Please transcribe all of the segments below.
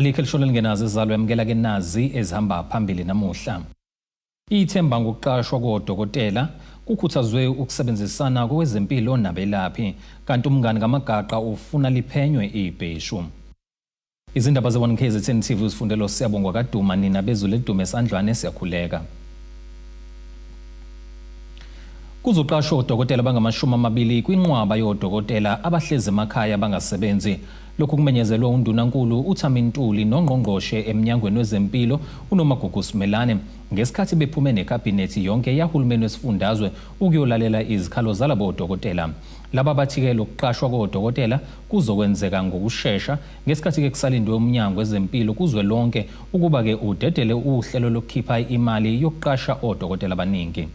Alikho elishona lingenazo izalo yamukela ke nazi ezihamba phambili namuhla. Ithemba ngokuqashwa kodokotela kukhuthazwe ukusebenzisana kowezempilo nabelaphi kanti umngani kaMagaqa ufuna liphenywe ibheshu. Izindaba ze-1 KZN TV uzifundela uSiyabongwa kaDuma nina bezulu elidume esandlwane siyakhuleka. Kuzoqashwa odokotela abangamashumi amabili kwinqwaba yodokotela abahlezi emakhaya abangasebenzi. Lokhu kumenyezelwe undunankulu uThami Ntuli nongqongqoshe emnyangweni wezempilo uNomagugu Simelane ngesikhathi bephume nekhabhinethi yonke yahulumeni wesifundazwe ukuyolalela izikhalo zalabo dokotela. Laba bathi-ke lokuqashwa kodokotela kuzokwenzeka ngokushesha ngesikhathi-ke kusalindwe umnyango wezempilo kuzwelonke ukuba-ke udedele uhlelo lokukhipha imali yokuqasha odokotela abaningi.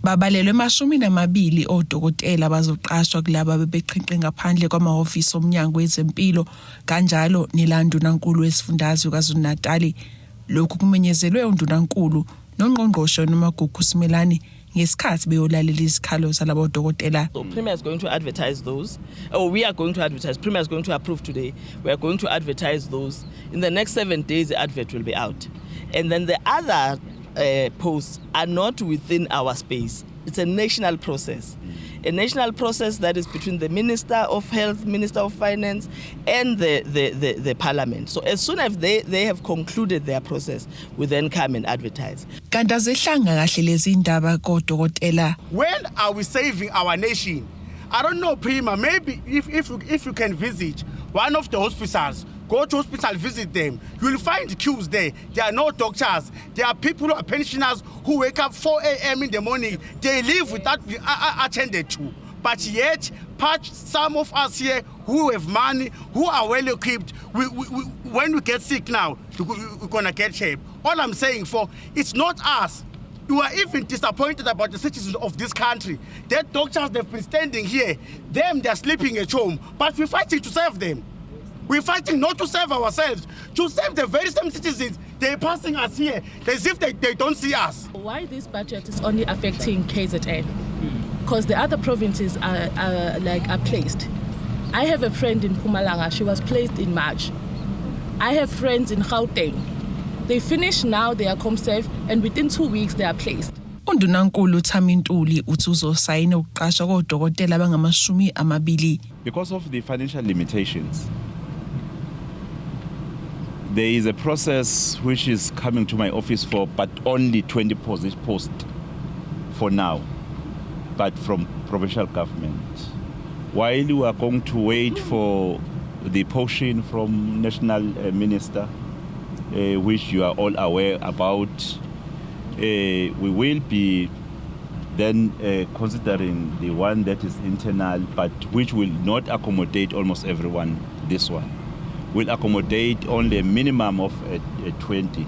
Babalelwe emashumini amabili odokotela abazoqashwa kulaba bebeqhinqe ngaphandle kwamahhovisi omnyango wezempilo kanjalo nelandunankulu wesifundazwe KwaZulu-Natali. Lokhu kumenyezelwe undunankulu nongqongqoshe Nomagugu Simelane ngesikhathi beyolalela izikhalo zalabo dokotela. So Premier is going to advertise those, or we are going to advertise. Premier is going to approve today. We are going to advertise those. In the next 7 days, the advert will be out. And then the other posts are not within our space. It's a national process. A national process that is between the Minister of Health, Minister of Finance, and the Parliament. So as soon as they have concluded their process, we then come and advertise. Kanti azehlanga kahle lezi indaba kodokotela. When are we saving our nation? I don't know, Premier. Maybe if you can visit one of the hospitals, go to hospital, visit them. You will find queues there. There are no doctors. There are people who are pensioners who wake up 4 a.m. in the morning. They live without being attended to. But yet, part some of us here who have money, who are well equipped, when we get sick now, we're gonna get help. All I'm saying for, it's not us. You are even disappointed about the citizens of this country. The doctors, they've been standing here, them, they're sleeping at home, but we're fighting to serve them. We're fighting not to serve ourselves, to serve the very same citizens. They're passing us here as if they don't see us. Why this budget is only affecting KZN? Because the other provinces are like are placed. I have a friend in Mpumalanga. She was placed in March. I have friends in Gauteng. They finish now their ComServe, and within 2 weeks they are placed. Undunankulu Thami Ntuli uthi uzosayina ukuqashwa kodokotela abangamashumi amabili. Because of the financial limitations, there is a process which is coming to my office for, but only 20 post for now, but from provincial government. While we are going to wait for the portion from national minister, which you are all aware about, we will be then considering the one that is internal, but which will not accommodate almost everyone. This one will accommodate only a minimum of 20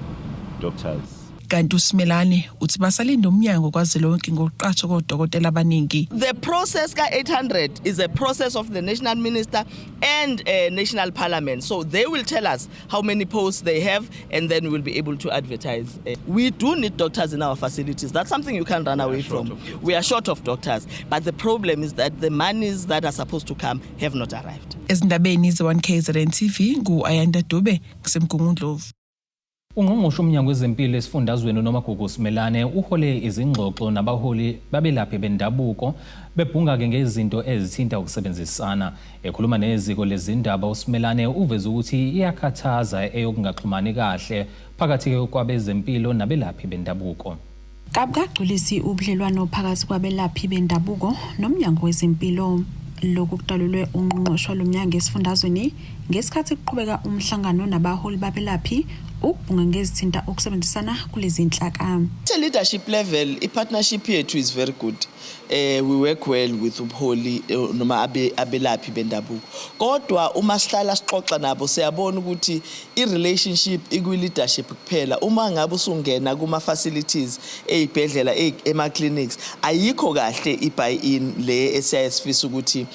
doctors. Kanti uSimelane uthi basalinda umnyango kazwelonke ngokuqashwa kodokotela abaningi. The process ka 800 is a process of the national minister and national parliament. So they will tell us how many posts they have, and then we'll be able to advertise. We do need doctors in our facilities. That's something you can't run away from. We are short of doctors. But the problem is that the monies that are supposed to come have not arrived. Ezindabeni ze-1 KZN TV ngu-Ayanda Dube kuseMgungundlovu. Ungqongqoshe umnyango wezempilo esifundazweni uNomagugu Simelane uhole izingxoxo nabaholi babelaphi bendabuko bebhunga-ke ngezinto ezithinta ukusebenzisana. Ekhuluma neziko lezindaba uSimelane uveze ukuthi iyakhathaza eyokungaxhumani kahle phakathi kwabezempilo nabelaphi bendabuko. Kabukagculisi ubudlelwano phakathi kwabelaphi bendabuko nomnyango wezempilo. Lokhu kudalulwe ungqongqoshe walo mnyango esifundazweni ngesikhathi kuqhubeka umhlangano nabaholi babelaphi ukubhunga ngezithinta ukusebenzisana kulezi nhlaka. At a leadership level, i-partnership yethu is very good. We work well with ubuholi noma abelaphi bendabuko. Kodwa uma sihlala sixoxa nabo siyabona ukuthi i-relationship ikwi-leadership kuphela. Uma ngabe usungena kuma facilities eyibhedlela ema clinics ayikho kahle i-buy-in le esiyaye sifisa ukuthi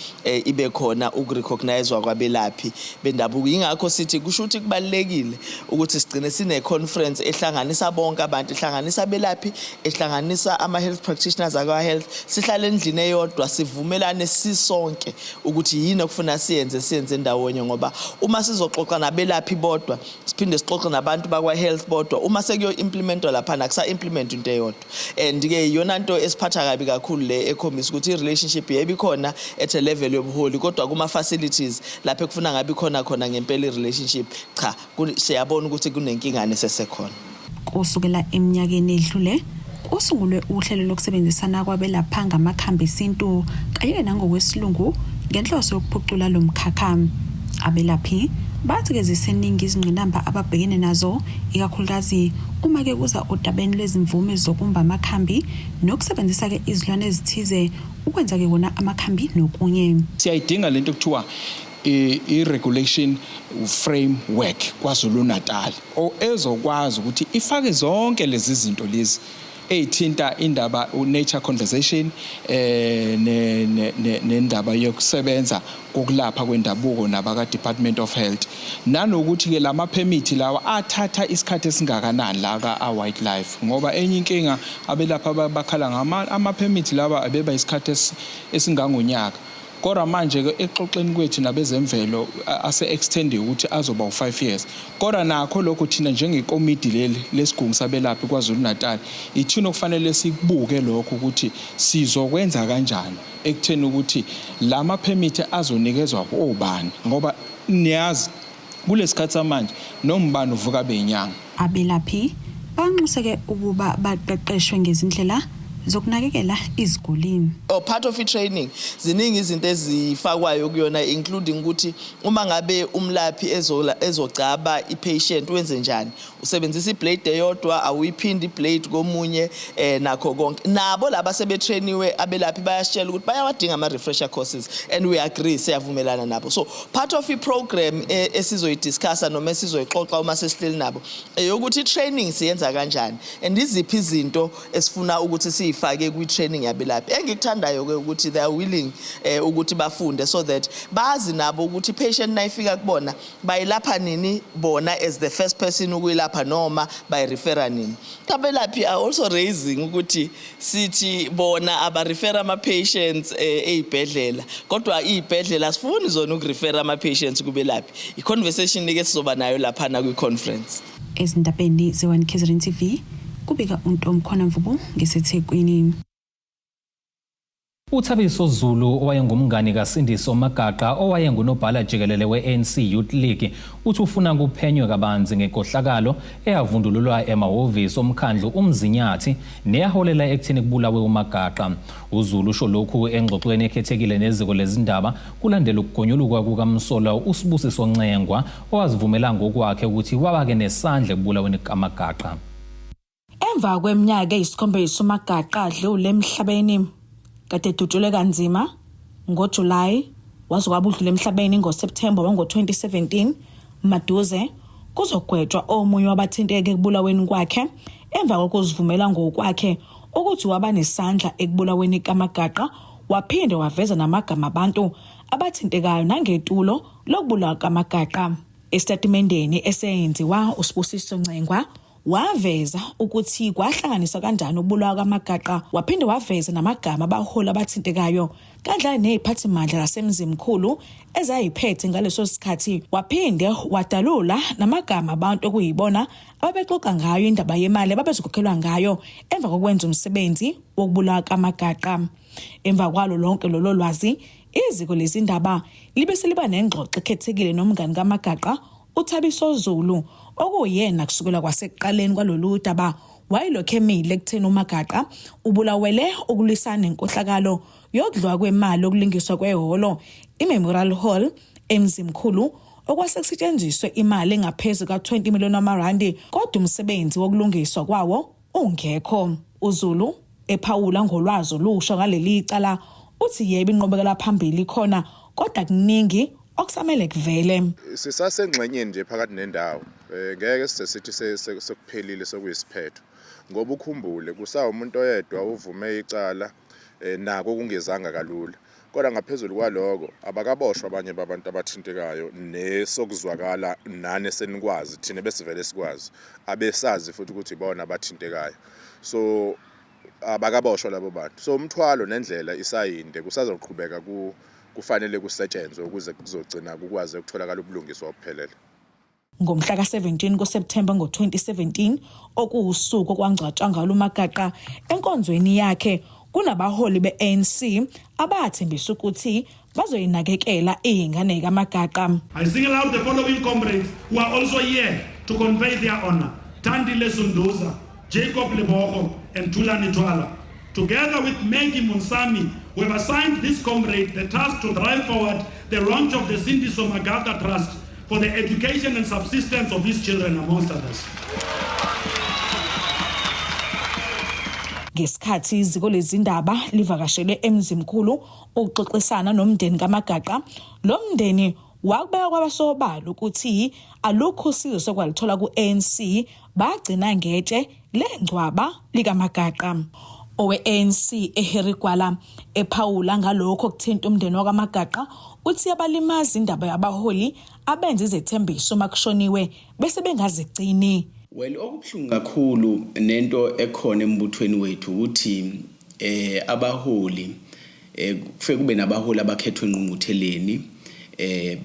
ibe khona ukurecognizewa kwabelaphi. Bendabuko. Ingakho sithi kusho ukuthi kubalulekile ukuthi sigcine sine conference ehlanganisa bonke abantu, ehlanganisa abelaphi, ehlanganisa ama health practitioners akwa health, sihlale endlini eyodwa, sivumelane sisonke ukuthi yini okufuna siyenze, siyenze ndawonye, ngoba uma sizoxoxa nabelaphi bodwa, siphinde sixoxe nabantu bakwa health bodwa, uma sekuyo implementwa lapha akusa implement into eyodwa. And ke iyona nto esiphatha kabi kakhulu le ekhombisa ukuthi i-relationship yebo ikhona at a level yobuholi, kodwa kuma facilities lapho ekufuna ngabe ikhona khona ngempela i-relationship, cha, siyabona ukuthi kunenkingane sesekhona. Kusukela eminyakeni edlule kusungulwe uhlelo lokusebenzisana kwabelapha ngamakhambi esintu kanye nangokwesilungu ngenhloso yokuphucula lo mkhakha. Abelaphi bathi-ke ziseningi izingqinamba ababhekene nazo, ikakhulukazi uma-ke kuza odabeni lwezimvume zokumba amakhambi nokusebenzisa-ke izilwane ezithize ukwenza-ke wona amakhambi nokunye. Siyayidinga lento kuthiwa i-regulation framework KwaZulu Natal ezokwazi ukuthi ifake zonke lezi zinto lezi eyithinta indaba nature conservation nendaba yokusebenza kokulapha kwendabuko nabaka Department of Health, nanokuthi ke lama permit lawa athatha isikhathi esingakanani la ka wildlife, ngoba enye inkinga abelapha bakhala ngama ama permit lawa abeba isikhathi esingangonyaka, kodwa manje ke exoxeni kwethu nabezemvelo ase extend ukuthi azoba u5 years. Kodwa nakho lokho thina njengekomidi leli lesigungu sabelaphi KwaZulu Natal ithina okufanele sikubuke lokho ukuthi sizokwenza kanjani ekutheni ukuthi lama permit azonikezwa obani, ngoba niyazi kulesikhathi samanje nombani uvuka beyinyanga. Abelaphi banxuseke ukuba baqeqeshwe ngezindlela zokunakekela iziguli. Or part of i-training, ziningi izinto ezifakwayo kuyona, including ukuthi uma ngabe umlaphi ezogcaba i-patient wenze njani, usebenzisa iblade eyodwa, awuyiphindi iblade komunye, nakho konke. Nabo laba sebetrainiwe abelaphi bayasitshela ukuthi bayawadinga ama-refresher courses, and we agree, siyavumelana nabo. So part of i-program esizoyidiscussa noma esizoyixoxa uma sesihleli nabo eyokuthi i-training siyenza kanjani and iziphi izinto esifuna ukuthi siyifake kwi-training yabelaphi. Engikuthandayo-ke ukuthi they are willing ukuthi bafunde so that bazi nabo ukuthi i-patient nayifika kubona bayilapha nini bona as the first person ukuyilapha noma bayirefera nini. Abelaphi are also raising ukuthi sithi bona abarefera ama-patients ey'bhedlela, kodwa iy'bhedlela asifuni zona ukurefera ama-patients kubelaphi. I-conversation-ke sizoba nayo laphana kwi-conference. Ezindabeni ze-1 KZN TV, kubika uNtomkhona Mvubu ngeseThekwini. UThabiso Zulu, owayengumngani kaSindiso Magaqa, owayengunobhala jikelele we-ANC Youth League, uthi ufuna kuphenywe kabanzi ngenkohlakalo eyavundululwa emahhovisi omkhandlu uMzinyathi neyaholela ekutheni kubulawe uMagaqa. UZulu usho lokhu engxoxweni ekhethekile neziko lezindaba kulandela ukugonyuluka kukamsolwa uSibusiso Ncengwa, owazivumela ngokwakhe ukuthi wabake nesandla ekubulaweni kukaMagaqa. Emva kweminyaka eyisikhombisa uMagaqa adlule emhlabeni, kade edutshulwe kanzima ngoJulayi, waze kwaba udlule emhlabeni ngoSepthemba wango-2017. Maduze kuzogwetshwa omunye wabathinteke ekubulaweni kwakhe emva kokuzivumela ngokwakhe ukuthi waba nesandla ekubulaweni kaMagaqa, waphinde waveza namagama abantu abathintekayo nangetulo lokubulawa kaMagaqa. Esitatimendeni esenziwa, uSibusiso Ncengwa waveza ukuthi kwahlanganiswa kanjani ukubulawa kaMagaqa, waphinde waveza namagama abaholi abathintekayo kanjalo neziphathimandla zaseMzimkhulu ezayiphethe ngaleso sikhathi, waphinde wadalula namagama abantu okuyibona ababexoxa ngayo indaba yemali ababezokhokhelwa ngayo emva kokwenza umsebenzi wokubulawa kaMagaqa. Emva kwalo lonke lolo lwazi, iziko lezindaba libe seliba nengxoxo ekhethekile nomngani kaMagaqa uThabiso Zulu, okuyena kusukela kwasekuqaleni kwalolu daba wayelokhu emile ekutheni uMagaqa ubulawele ukulwisana nenkohlakalo yokudliwa kwemali okulingiswa kwehholo iMemorial Hall eMzimkhulu, okwase kusetshenziswe imali engaphezu ka-20 million wamarandi kodwa umsebenzi wokulungiswa kwawo ungekho. UZulu ephawula ngolwazi olusha ngaleli cala uthi yebo, inqubekela phambili khona, kodwa kuningi okusamele kuvele. Sisasengxenyeni nje phakathi nendawo, ngeke size sithi sekuphelile, sekuyisiphetho, ngoba ukhumbule kusawumuntu oyedwa uvume icala, nako kungezanga kalula. Kodwa ngaphezulu kwaloko abakaboshwa abanye babantu abathintekayo nesokuzwakala nani esenikwazi thina besivele sikwazi abesazi futhi ukuthi ibona abathintekayo. So abakaboshwa labo bantu. So umthwalo nendlela isayinde kusazoqhubeka ku kufanele kusetshenzwe ukuze kuzogcina kukwazi ukutholakala ubulungiswa obuphelele. Ngomhla ka-17 kuSepthemba ngo-2017, okuwusuku okwangcwatshwa ngalo uMagaqa enkonzweni yakhe, kunabaholi be-ANC abathembisa ukuthi bazoyinakekela izingane kaMagaqa. I single out the following comrades who are also here to convey their honor. Thandile Sunduza, Jacob Lebogo and Thulani Twala. Together with Maggie Munsami, we have assigned this comrade the task to drive forward the launch of the Sindiso Magaqa Trust for the education and subsistence of his children, amongst others. Ngesikhathi iziko lezindaba livakashele eMzimkhulu ukuxoxisana nomndeni kaMagaqa, lo mndeni wakubeka kwabasobala ukuthi alukho usizo sekwaluthola ku-ANC bagcina ngetshe lengcwaba likaMagaqa. Owe-ANC eHarry Gwala ephawula ngalokho kuthinta umndeni wakwaMagaqa uthi abalimazi indaba yabaholi abenza izethembiso makushoniwe bese bengazigcini. Well, okubuhlungu kakhulu nento ekhona embuthweni wethu ukuthi abaholi kufike kube nabaholi abakhethwe engqungqutheleni,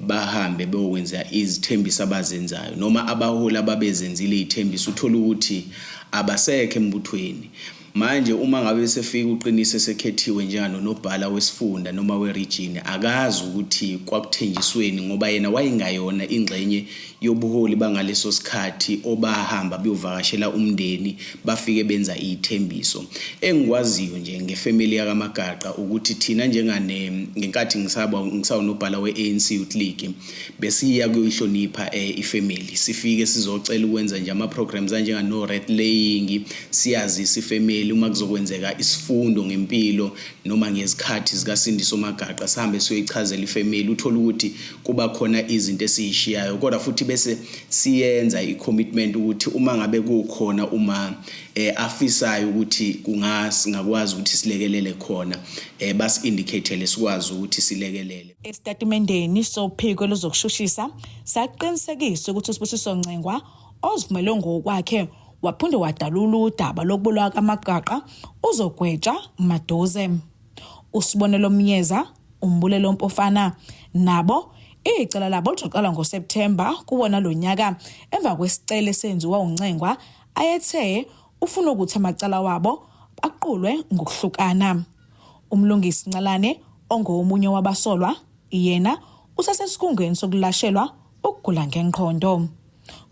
bahambe beyokwenza izithembiso abazenzayo, noma abaholi ababezenzile izithembiso uthola ukuthi abasekho embuthweni manje. Uma ngabe sefika uqinise sekhethiwe njenganonobhala wesifunda noma we-region, akazi ukuthi kwakuthenjisweni ngoba yena wayengayona ingxenye yobuholi bangaleso sikhathi obahamba beyovakashela umndeni bafike benza iy'thembiso. Engikwaziyo nje ngefamily yakaMagaqa ukuthi thina njengane ngenkathi ngisaba ngisawunobhala we-ANC Youth League besiya kuyoyihlonipha ifamily, sifike sizocela ukwenza nje ama-programs anjengano-wreath laying, siyazisa ifamily uma kuzokwenzeka isifundo ngempilo noma ngezikhathi zikaSindiso Magaqa, sihambe siyoyichazela ifamily. Uthole ukuthi kuba khona izinto esiyishiyayo, kodwa futhi bese siyenza i-commitment ukuthi uma ngabe kukhona uma afisayo ukuthi kungasingakwazi ukuthi silekelele khona, basi-indicatele sikwazi ukuthi silekelele. Esitatimendeni sophiko lwezokushushisa saqinisekisa ukuthi uSibusiso Ncengwa ozivumele ngokwakhe waphinde wadalula udaba lokubulawa kaMagaqa uzogwetshwa maduze. Usibonelo Myeza, Umbulelo Mpofana nabo icala labo lizoqala ngoSepthemba kuwona lo nyaka emva kwesicelo esenziwa uNcengwa ayethe ufuna ukuthi amacala wabo aqulwe ngokuhlukana. Umlungisi Ncalane ongomunye wabasolwa yena usasesikhungweni sokulashelwa ukugula ngengqondo.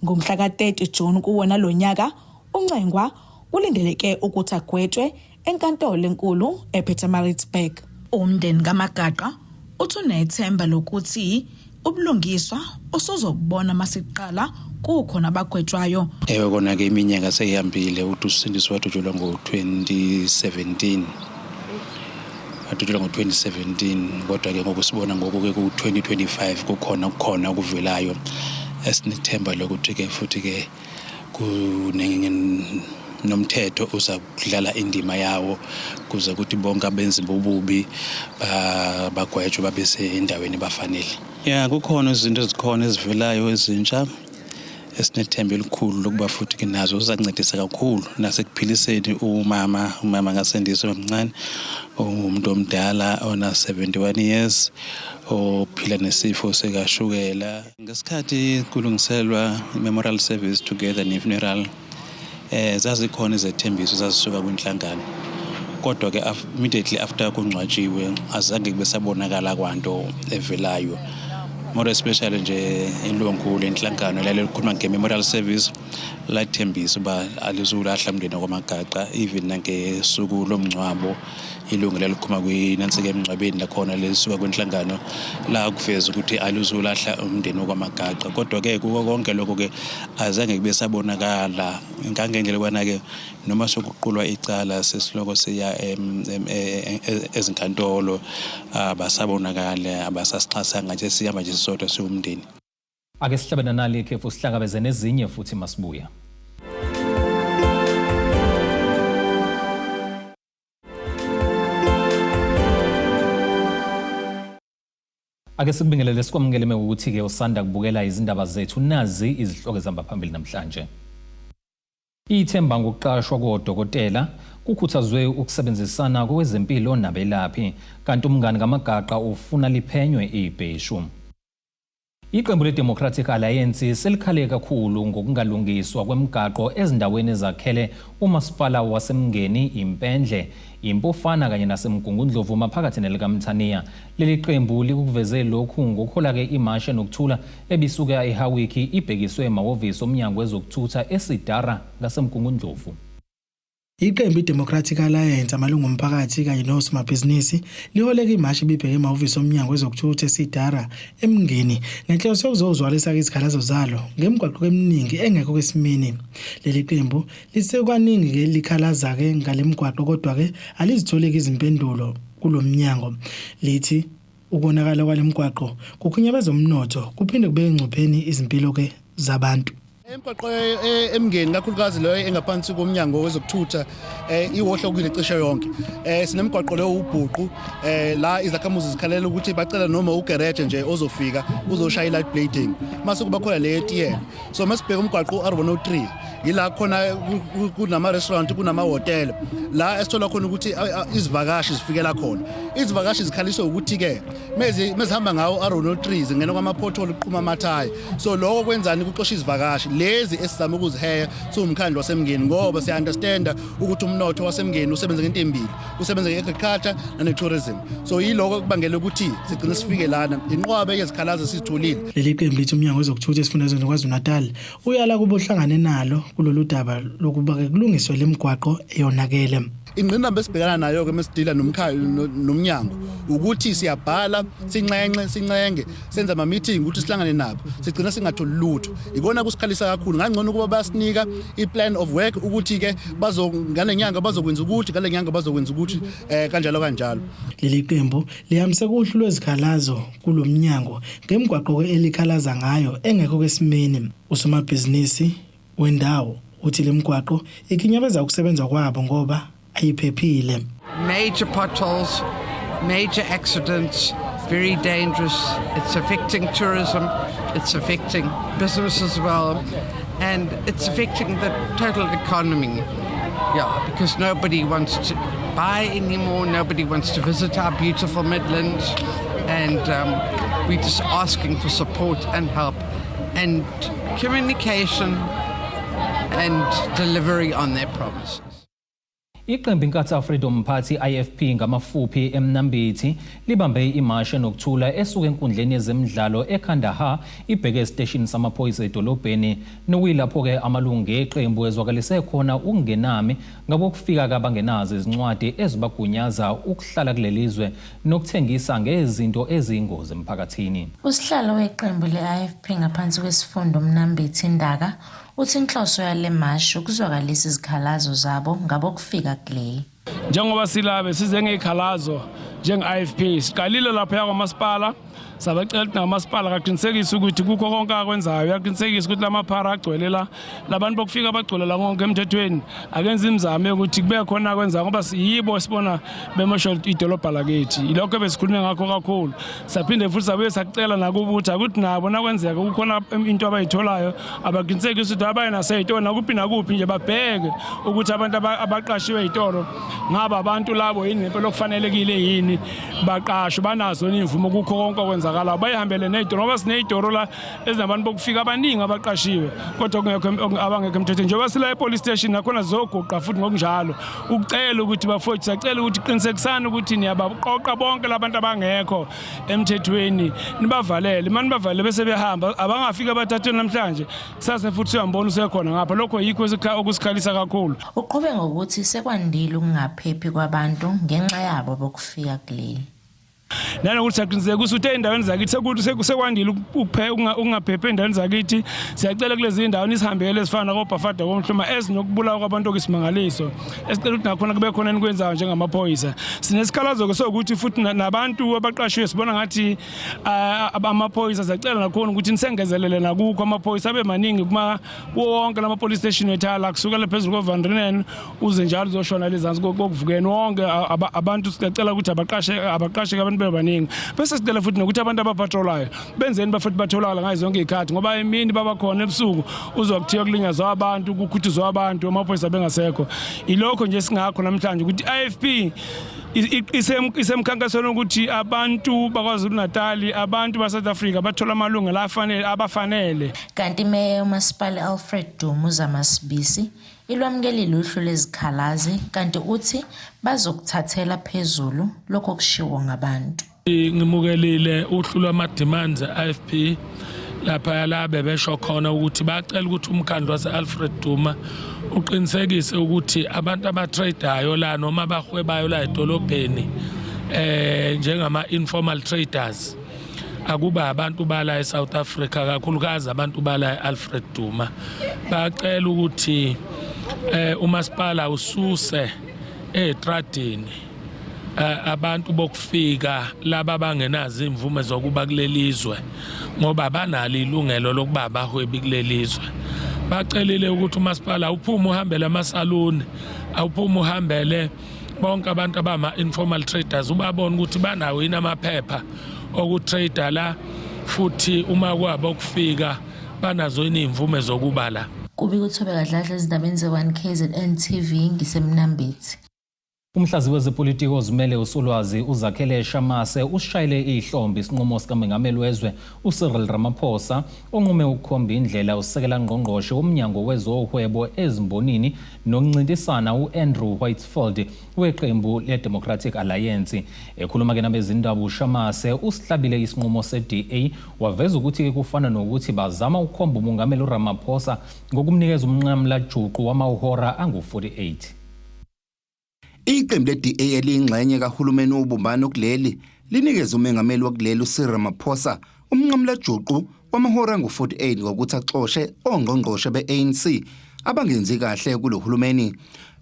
Ngomhla ka-30 June kuwona lo nyaka uNcengwa kulindeleke ukuthi agwetshwe enkantolo enkulu ePietermaritzburg. Umndeni kaMagaqa uthi unethemba lokuthi ubulungiswa usuzobubona masiqala kukhona abagwetshwayo. Ewe, kona ke iminyaka seyihambile uthi uSindiso wadutshulwa ngo-2017, wadutshulwa ngo-2017, kodwa ke ngoku sibona ngoku ke ku-2025 kukhona okuvelayo esinethemba lokuthi ke futhi ke nomthetho uza kudlala indima yawo kuze kuthi bonke abenzi bobubi bagwetshwe babe sendaweni bafanele. Ya, kukhona izinto ezikhona ezivelayo ezintsha esinethemba elikhulu lokuba futhi ke nazo zizancedisa kakhulu nasekuphiliseni umama kaSindiso omncane, ungumuntu omdala ona 71 years ophila nesifo sikashukela. Ngesikhathi kulungiselwa i-memorial service together ne-funeral, zazikhona izethembiso zazisuka kwinhlangano, kodwa ke immediately after kungcwatshiwe azange kube sabonakala kwanto evelayo, more especially nje ilungu lenhlangano lalikhuluma nge-memorial service lathembisa uba alizulahla umndeni wakwaMagaqa. Even nangesuku lomngcwabo ilungu lalikhuluma kwinantsika emngcwabeni lakhona lelisuka kwinhlangano la kuveza ukuthi alizulahla umndeni wakwaMagaqa, kodwa ke kuko konke lokho ke azange kube sabonakala ngangendlela yokubana-ke noma sokuqulwa icala sesiloko siya ezinkantolo abasabonakali, abasasixhasanga nje, sihamba nje sisodwa siwumndeni. Ake sihlabe nanali ikhefu sihlangabeze nezinye futhi masibuya. Ake sikubingelele sikwamukele mewukuthi-ke usanda kubukela izindaba zethu nazi izihloko ezihamba phambili namhlanje. Ithemba ngokuqashwa kodokotela kukhuthazwe ukusebenzisana kwezempilo nabelaphi kanti umngani kaMagaqa ufuna liphenywe ibheshu. Iqembu le-Democratic Alliance selikhale kakhulu ngokungalungiswa kwemigaqo ezindaweni ezakhele umasipala waseMngeni, Impendle, Impofana kanye naseMgungundlovu maphakathi nelikaMthaniya. Leli qembu likuveze lokhu ngokhola-ke imashe nokuthula ebisuka eHawiki ibhekiswe emahhovisi omnyango wezokuthutha eSidara ngaseMgungundlovu. Iqembu iDemocratic Alliance, amalungu omphakathi kanye nosomabhizinisi liholeke imashi ibibheke emahhovisi omnyango wezokuthutha eSidara eMngeni ngenhloso yokuzozwalisa izikhalazo zalo ngemigwaqo eminingi engekho kwesimini. Leli qembu lisekukaningi-ke likhalaza-ke ngale migwaqo kodwa-ke alizitholeki izimpendulo kulo mnyango. Lithi ukonakala kwale migwaqo kukhinyabeza umnotho kuphinde kubeke engcupheni izimpilo-ke zabantu. Imigwaqo eMngeni kakhulukazi leyo engaphansi komnyango wezokuthutha iwohlokile cishe yonke. Sinemigwaqo leyo ubhuqu la izakhamuzi zikhalela ukuthi bacela noma ugereje nje ozofika uzoshaya i-light blading. Mase kuba khona le etiyela. So masibheka umgwaqo u-R103 yila khona kunama restaurant kunama hotel la esithola khona ukuthi izivakashi zifikela khona. Izivakashi zikhaliswa ukuthi ke mezi mezihamba ngawo R103 zingena kwama pothole kuqhuma amathayi. So lokho kwenzani kuxosha izivakashi lezi esizama ukuziheya siwumkhandlu waseMngeni ngoba siya understand ukuthi umnotho waseMngeni usebenza ngento embili, usebenza nge-agriculture nane-tourism. So yiloko okubangela ukuthi sigcine sifike lana inqwabe yezikhalazo esizitholile. Leli qembu lithi umnyango wezokuthutha esifundazweni KwaZulu-Natal uyala kuba uhlangane nalo kulolu daba lokuba-ke kulungiswe le migwaqo eyonakele. Ingqinamba esibhekana nayo-ke mesidila nomkhaya nomnyango ukuthi siyabhala sinxenxe sincenge senza ama-meeting ukuthi sihlangane nabo sigcina singatholi lutho. Ikona kusikhalisa kakhulu. Ngangcono ukuba bayasinika i-plan of work ukuthi-ke ngale nyanga bazokwenza ukuthi ngale nyanga bazokwenza ukuthi kanjalo kanjalo. Leli qembu lihambise kuhlu lwezikhalazo kulo mnyango ngemigwaqo elikhalaza ngayo engekho esimeni. Usomabhizinisi wendawo uthi le migwaqo ikhinyabeza ukusebenza kwabo ngoba ayiphephile. Major potholes, major accidents, very dangerous. It's affecting tourism, it's affecting business as well, and it's affecting the total economy. Yeah, because nobody wants to buy anymore, nobody wants to visit our beautiful Midlands, and we're just asking for support and help and communication and delivery on their promises. Iqembu Inkatha Freedom Party IFP ngamafuphi eMnambithi libambe imashe nokuthula esuka enkundleni yezemidlalo eKandahar ibheke esiteshini samaphoyisa edolobheni nokuyilapho-ke amalungu eqembu ezwakalise khona ukungenami ngabokufika kabangenazo izincwadi ezibagunyaza ukuhlala kuleli zwe nokuthengisa ngezinto eziyingozi emphakathini. Usihlalo weqembu le-IFP ngaphansi kwesifundo Mnambithi Ndaka uthi inhloso yale mashi ukuzwakalisa izikhalazo zabo ngabokufika kuleli. Njengoba silabe size ngezikhalazo njenge-IFP siqalile lapha kwamasipala sabacela ukuthi namasipala kaqinisekise ukuthi kukho konke akwenzayo uyaqinisekisa ukuthi lamaphara agcwele la labantu bokufika bagcwele la konke emthethweni akenze imizamo yokuthi kube khona akwenzayo ngoba yibo sibona bemosha idolobha lakithi. Ilokho ebesikhulume ngakho kakhulu. Saphinde futhi sabuye sakucela nakubo ukuthi akuthi nabo nakwenzeka kukhona into abayitholayo abaqinisekise ukuthi abaye nasey'tolo nakuphi nakuphi nje babheke ukuthi abantu abaqashiwe ey'tolo ngaba abantu labo yini ngempela okufanelekile yini baqashwe banazo imvumo kukho konke okwenzakalayo bayihambele ney'tolo ngoba siney'tolo la ezinabantu bokufika abaningi abaqashiwe kodwa kungekho abangekho emthethweni njengoba sila e-police station nakhona sizoguqa futhi ngokunjalo ukucela ukuthi bafowethu siyacela ukuthi qinisekisani ukuthi niyabaqoqa bonke labantu abangekho emthethweni nibavalele uma nibavalele bese behamba abangafika abathathweni namhlanje kusasa futhi siyambona usekhona ngapha lokho yikho okusikhalisa kakhulu. Uqhube ngokuthi sekwandile ukungaphephi kwabantu ngenxa yabo bokufika kuleli. Nanokuthi siyaqiniseka ukuthi ey'ndaweni zakithi sekwandile ukungaphephi ey'ndaweni zakithi. Siyacela kulezi iy'ndawo nisihambele ezifana nakobhafada komhluma ezinokubulawa kwabantu okuyisimangaliso esicela ukuthi nakhona kube khona enikwenzayo njengamaphoyisa. Sinesikhalazo-ke sokuthi futhi nabantu abaqashiwe sibona ngathi amaphoyisa siyacela nakhona ukuthi nisengezelele nakukho amaphoyisa abe maningi kuma kuwo wonke lama police station wethu ala kusukela phezulu ko-Van Reenen uze njalo uzoshona lezansi kokuvukeni wonke abantu siyacela ukuthi abaqashe abantu. Baningi bese sicela futhi nokuthi abantu abapatrolayo benzeni bafuthi batholakala ngazo zonke izikhathi, ngoba emini babakhona, ebusuku uzwa kuthiwa kulinyazwa abantu, kukhuthuzwa abantu, amaphoyisa bengasekho. Ilokho nje singakho namhlanje ukuthi i-IFP isemkhankasweni ukuthi abantu baKwaZulu Natal, abantu baSouth Africa bathola amalungelo afanele abafanele. Kanti imeya yomasipala Alfred Duma uZama Sibisi ilwamukelile uhlu lwezikhalazi, kanti uthi bazokuthathela phezulu lokho okushiwo ngabantu. Ngimukelile uhlu lwama-demands e-IFP lapha la bebesho khona ukuthi bacela ukuthi umkhandlu wase-Alfred Duma uqinisekise ukuthi abantu abatradeayo la noma abahwebayo la edolobheni njengama-informal traders akuba abantu bala eSouth Africa, kakhulukazi abantu bala eAlfred Duma. Bacela ukuthi umasipala ususe ezitradini abantu bokufika laba abangenazo imvume zokuba kulelizwe, ngoba banalo ilungelo lokuba abahwebi kulelizwe. Bacelile ukuthi umasipala uphume uhambele amasaluni, awuphume uhambele bonke abantu abama-informal traders, ubabone ukuthi banawo yini amaphepha okutrade la, futhi uma kwabo kufika banazo yini iy'mvume zokuba la. Kubika uThobeka Dladla ezindabeni ze-1 KZN TV ngiseMnambithi. Umhlazi wezepolitiki ozimele uSolwazi uZakhele Shamase usishayele ihlombe isinqumo sikamengameli wezwe uCyril Ramaphosa, onqume ukukhomba indlela usekela ngqongqoshe womnyango wezohwebo ezimbonini nokuncintisana u-Andrew Whitfield weqembu le-Democratic Alliance. Ekhuluma-ke nabezindaba, uShamase usihlabile isinqumo se-DA, waveza ukuthi kufana nokuthi bazama ukukhomba umongameli uRamaphosa ngokumnikeza umnqamulajuqu wamahora angu-48. Iqembu le-DA eliyingxenye kahulumeni wobumbano kuleli linikeze umengameli wakuleli uCyril Ramaphosa umnqamulajuqu wamahora angu-48 ngokuthi axoshe ongqongqoshe be-ANC abangenzi kahle kulo hulumeni.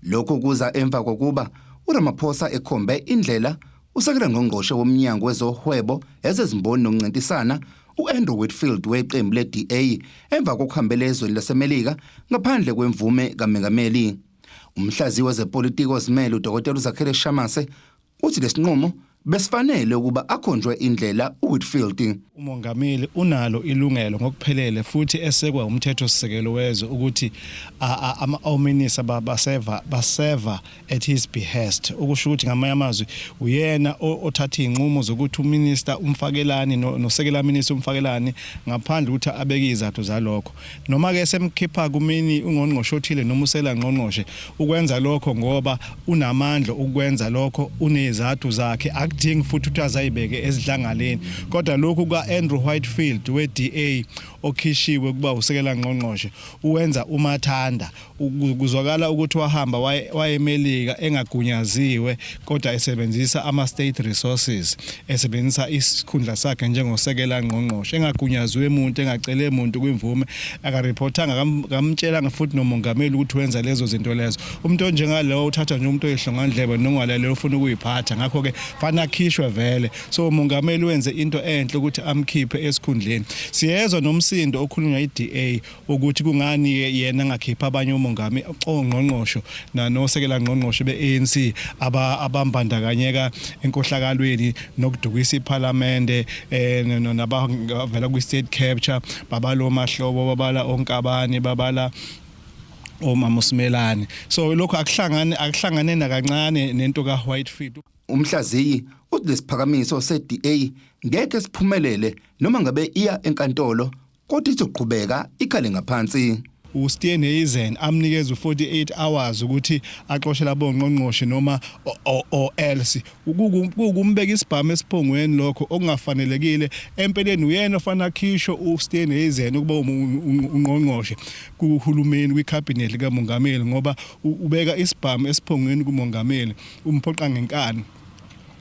Lokhu kuza emva kokuba uRamaphosa ekhombe indlela usekela ngqongqoshe womnyango wezohwebo ezezimboni nokuncintisana u-Andrew Whitfield weqembu le-DA emva kokuhambela ezweni laseMelika ngaphandle kwemvume kamengameli. Umhlaziyi wezepolitiki ozimele uDokotela uZakhele Shamase uthi lesinqumo besifanele ukuba akhonjwe indlela uWhitfield. Umongameli unalo ilungelo ngokuphelele futhi esekwa umthetho sisekelo wezwe ukuthi ama-ominister baseva at his behest, okusho ukuthi ngamanye amazwi uyena othatha izinqumo zokuthi uminister umfakelani nosekela minister umfakelani, ngaphandle ukuthi abeke izathu zalokho. Noma ke semkhipha kumini ungqongqoshe othile noma usela ngqongqoshe, ukwenza lokho ngoba unamandla ukwenza lokho, unezathu zakhe, akudingi futhi ukuthi azayibeke esidlangaleni. Kodwa lokhu ka-Andrew Whitfield we-DA okhishiwe kuba usekela ngqongqoshe, uwenza umathanda. Kuzwakala ukuthi wahamba wayemelika engagunyaziwe, kodwa esebenzisa ama-state resources, esebenzisa isikhundla sakhe njengosekela ngqongqoshe, engagunyaziwe umuntu, engacele muntu kwimvume, akareportanga, kamtshelanga futhi nomongameli ukuthi wenza lezo zinto lezo. Umuntu onjengalowo uthatha nje umuntu oyihlongandlebe nongalaleli ofuna ukuyiphatha, ngakho-ke fanele akhishwe vele. So umongameli wenze into enhle ukuthi amkhiphe esikhundleni. Siyezwa nomsindo okhulunywa i-DA ukuthi kungani yena angakhipha abanye omongami ongqongqosho nosekela ngqongqoshe be-ANC abambandakanyeka enkohlakalweni nokudukisa iphalamende nabavela kwi-state capture, babala oMahlobo, babala oNkabane, babala omama uSimelane. So lokho akuhlangane, akuhlangane nakancane nento kaWhitfield. Umhlaziyi uthi lesiphakamiso se-DA ngeke siphumelele noma ngabe iya enkantolo, kodwa izoqhubeka ikhale ngaphansi. uSteenhuisen amnikeza u48 hours ukuthi axoshe labo ngqongqoshe noma or else kukumbeka isibhamu esiphongweni, lokho okungafanelekile. Empeleni uyena ofana akhishwe uSteenhuisen ukuba ungqongqoshe kuhulumeni, kwicabinet kamongameli, ngoba ubeka isibhamu esiphongweni kumongameli, umphoqa ngenkani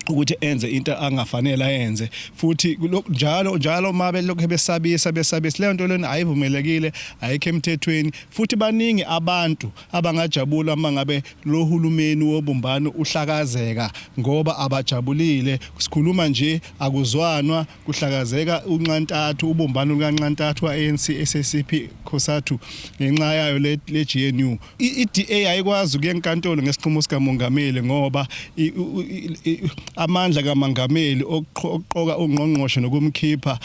ukuthi enze into angafanele ayenze. Futhi njalo njalo uma belokhu besabisa besabisa, leyo nto lena ayivumelekile, ayikho emthethweni. Futhi baningi abantu abangajabula uma ngabe lo hulumeni wobumbano uhlakazeka, ngoba abajabulile. Sikhuluma nje akuzwanwa, kuhlakazeka unxantathu, ubumbano lukanxantathu wa-ANC, SACP, COSATU ngenxa yayo le GNU. I-DA ayikwazi ukuya enkantolo ngesinqumo sikamongameli ngoba Amandla kaMangameli okuqoka ungqongqoshe nokumkhipha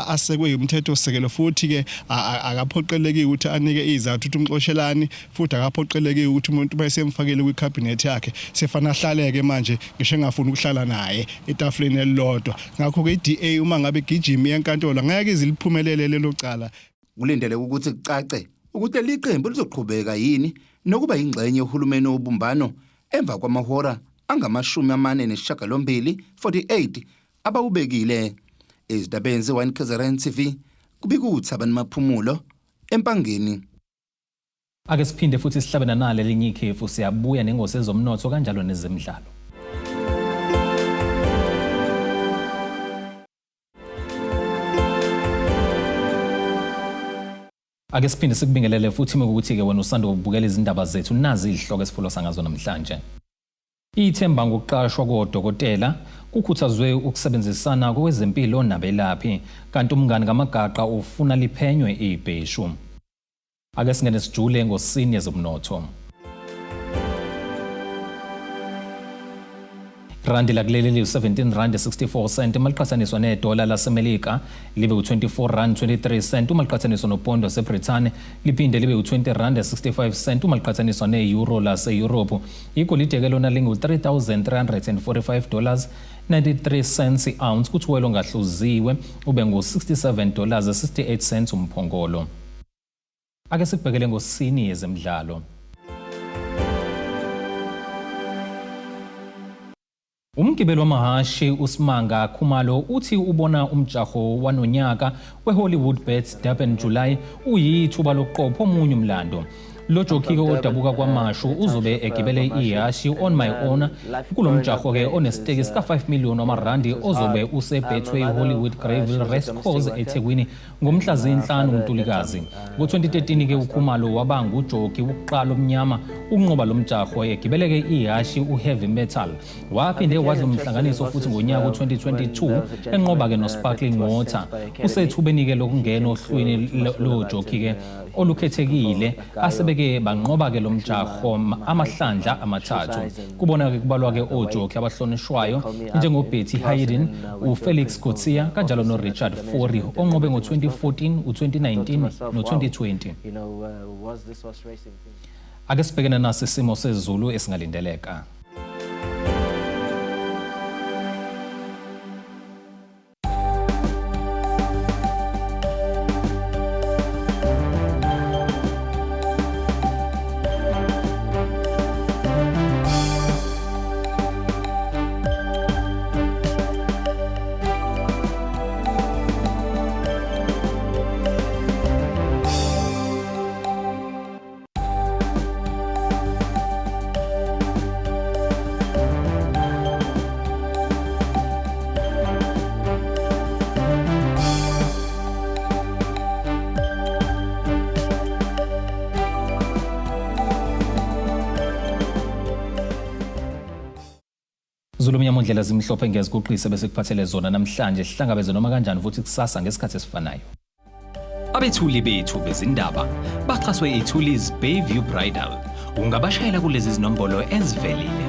asekwe yumthethosisekelo futhi ke akaphoqelekile ukuthi anike izathu ukuthi umxoshelani futhi akaphoqelekile ukuthi umuntu bayesemfakele kwicabinet yakhe sefana ahlaleke manje ngisho engafuni ukuhlala naye etafuleni elilodwa. Ngakho-ke i-DA uma ngabe igijima enkantolo ngeke ize iliphumelele lelo cala. Kulindeleke ukuthi kucace ukuthi leli qembu lizoqhubeka yini nokuba yingxenye yohulumeni wobumbano emva kwamahora angama-48, 48 abawubekile. Ezindabeni ze-1 KZN TV kubika uThabani Maphumulo eMpangeni. Ake siphinde futhi sihlabe nanali elinye ikhefu siyabuya nengosi ezomnotho kanjalo nezemidlalo. Ake siphinde sikubingelele futhi ukuthi-ke wena usanda ukubukela izindaba zethu nazi izihloko esifulosa ngazo namhlanje. Ithemba ngokuqashwa kodokotela kukhuthazwe ukusebenzisana kwezempilo nabelaphi kanti umngani kaMagaqa ufuna liphenywe ibheshu. Ake singene sijule engosini yezomnotho. Randi lakuleli liwu-17 rand 64 cent uma liqhathaniswa nedola laseMelika libe u-24 rand 23 cent uma liqhathaniswa nopondo waseBrithani liphinde libe u-20 rand 65 cent uma liqhathaniswa ne-euro laseYurophu. Igolide-ke lona lingu-3345 dollars 93 cents i-ounce kuthi welo ongahluziwe ube ngu-67 dollars 68 cents umphongolo. Ake sikubhekele ngosini yezemidlalo. Umgibeli wamahhashi uSimanga Khumalo uthi ubona umjaho wanonyaka weHollywoodbets Durban July uyithuba lokuqopha omunye umlando. Lo jockey-ke odabuka KwaMashu uzobe egibele ihhashi On My Own kulo mjaho-ke onesiteki sika-5 million wamarandi ozobe useBetway Hollywood Greyville Racecourse eThekwini ngomhla zinhlanu uNtulikazi. Ngo-2013-ke uKhumalo waba ngujoki wokuqala omnyama ukunqoba lo mjaho egibeleke ihhashi uHeavy Metal. Waphinde wadla umhlanganiso futhi ngonyaka u-2022 enqoba-ke noSparkling Water. Usethubeni-ke lokungena ohlwini lojoki-ke olukhethekile asebeke banqoba-ke lo mjaho amahlandla amathathu. Kubona-ke kubalwa-ke ojoki abahlonishwayo njengoBetty Hayden, uFelix Coetzee kanjalo noRichard Fourie onqobe ngo-2014, u-2019 no-2020. Ake sibhekene nasi isimo sezulu esingalindeleka. Zulu mnyama ndlela zimhlophe ngiyaziguqisa bese kuphathele zona namhlanje sihlangabeze noma kanjani futhi kusasa ngesikhathi esifanayo. Abethuli bethu bezindaba baxhaswe iThulis Bayview Bridal. Ungabashayela kulezi zinombolo ezivelile.